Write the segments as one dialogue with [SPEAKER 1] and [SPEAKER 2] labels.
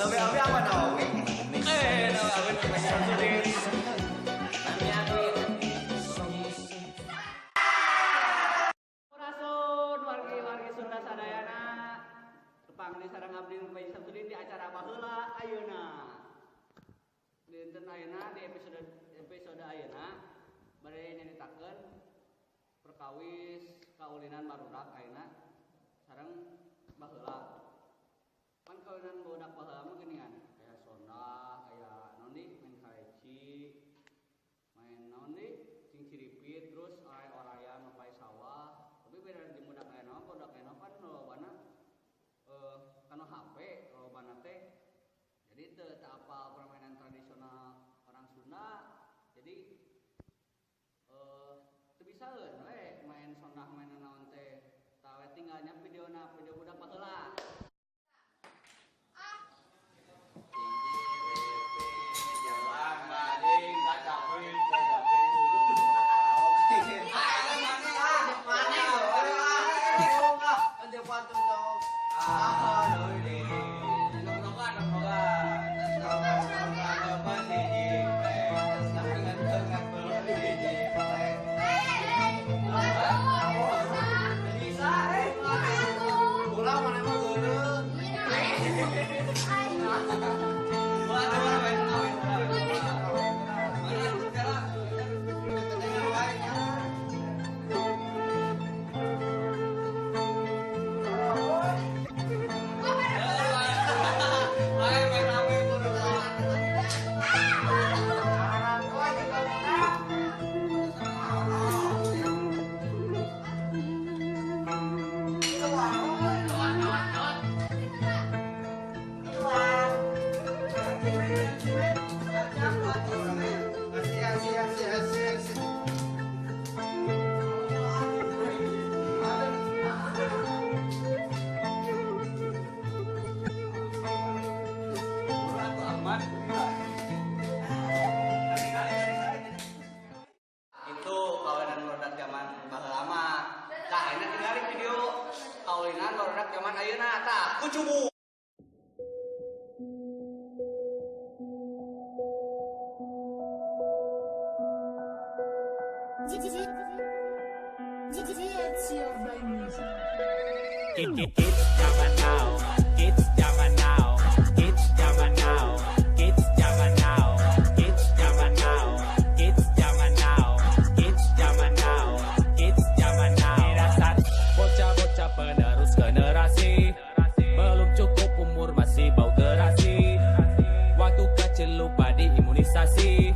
[SPEAKER 1] Nawi abi apa Nawi?
[SPEAKER 2] Nawi abi Samsudin.
[SPEAKER 1] Nami abi.
[SPEAKER 2] Sampurasun wargi-wargi Sunda sadayana. Tepang di sareng abdi Bayi Samsudin di acara Baheula Ayeuna. Dinten ayeuna di episode episode ayeuna bade nyaritakeun perkawis kaulinan barudak ayeuna sareng baheula. Pan kaulinan barudak baheula mah geuningan aya sondah, aya naon deui main kaeci, main naon deui cingciripit, terus oray-orayan mapay sawah. Tapi beda jeung budak ayeuna mah, budak ayeuna pan lobana kana HP lobana teh. Jadi teu teu apal permainan tradisional orang Sunda. Jadi teu bisaeun we main sondah main naon teh. Tah we tinggalnya videona video budak baheula.
[SPEAKER 1] Jalan bading kacapin kacapin. Mana ah? Ada patung cowok. Ah, doi.
[SPEAKER 2] Itu kawinan barudak zaman baheula mah. Tah ayeuna tingali video kawinan barudak zaman ayeuna. Tah kucubu.
[SPEAKER 3] Kids zaman now, kids zaman now, kids zaman now, kids zaman now, kids zaman now, kids zaman now, kids zaman now, kids zaman now. Dasar bocah-bocah penerus generasi, belum cukup umur masih bau terasi. Waktu kecil lupa diimunisasi,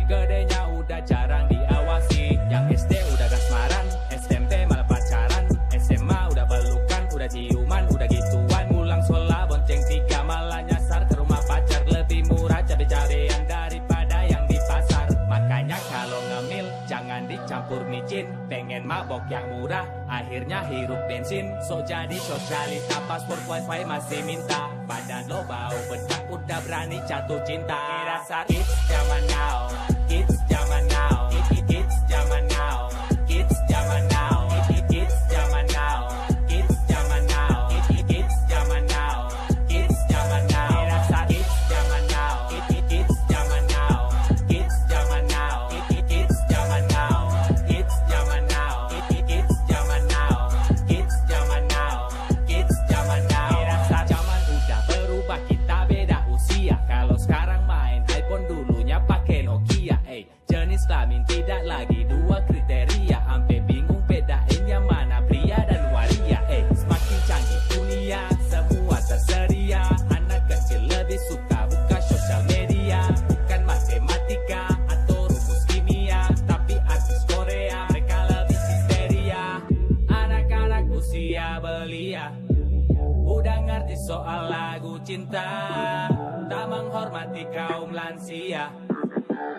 [SPEAKER 3] gedenya udah jarang diawasi. Yang SD udah kasmaran, SMP malah pacaran, SMA udah pelukan, udah ciuman, udah gituan. Pulang sekolah bonceng tiga malah nyasar ke rumah pacar. Lebih murah cabe-cabean daripada yang di pasar. Makanya kalau ngemil jangan dicampur micin. Pengen mabok yang murah, akhirnya hirup bensin. So jadi sosialita, password wifi masih minta. Badan lo bau bedak, udah berani jatuh cinta. Dasar kids zaman now, kids zaman now, kids zaman now, kids zaman now, kids zaman now, kids zaman now, kids zaman now, kids zaman now. Dasar kids zaman now, kids zaman now, kids zaman now, kids zaman now, kids zaman now, kids zaman now, kids zaman now, kids zaman now. Dasar zaman udah berubah, kita beda usia. Kalau sekarang main iPhone, dulunya pakai Nokia. Jenis kelamin tidak lagi dua kriteria, ampe bingung bedainnya mana pria dan waria. Semakin canggih dunia, semua tersedia. Anak kecil lebih suka buka sosial media. Bukan matematika atau rumus kimia, tapi artis Korea mereka lebih histeria. Anak-anak usia belia udah ngerti soal lagu cinta, tak menghormati kaum lansia.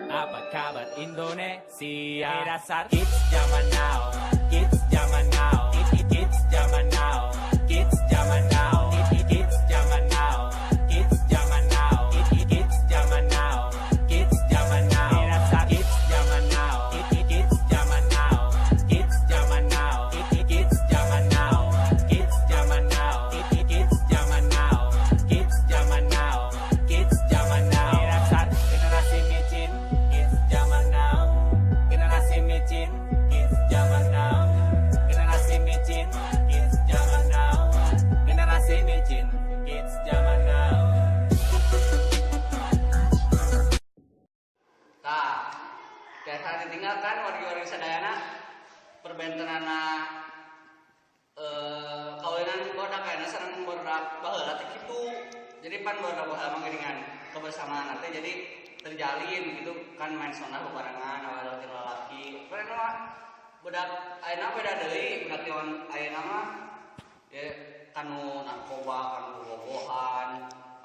[SPEAKER 3] Apa kabar Indonesia? Dasar kids zaman now, kids zaman now, kids zaman now, kids zaman now, kids zaman now, kids zaman now, kids zaman now, kids zaman now. Dasar kids zaman now, kids zaman now, kids zaman now, kids zaman now, kids zaman now, kids zaman now, kids zaman now.
[SPEAKER 2] ayeuna sareng barudak baheula teh kitu. Jadi pan barudak baheula mah geuningan kebersamaan teh jadi terjalin gitu kan, main sonah bebarengan awal jeung lalaki. Pan mah budak ayeuna beda deui, budak zaman ayeuna mah ya kanu narkoba, kanu bobogohan,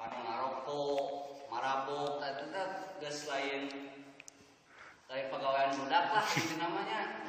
[SPEAKER 2] kanu ngarokok, marabok, tah itu teh geus lain lain pagawean budak lah itu namanya.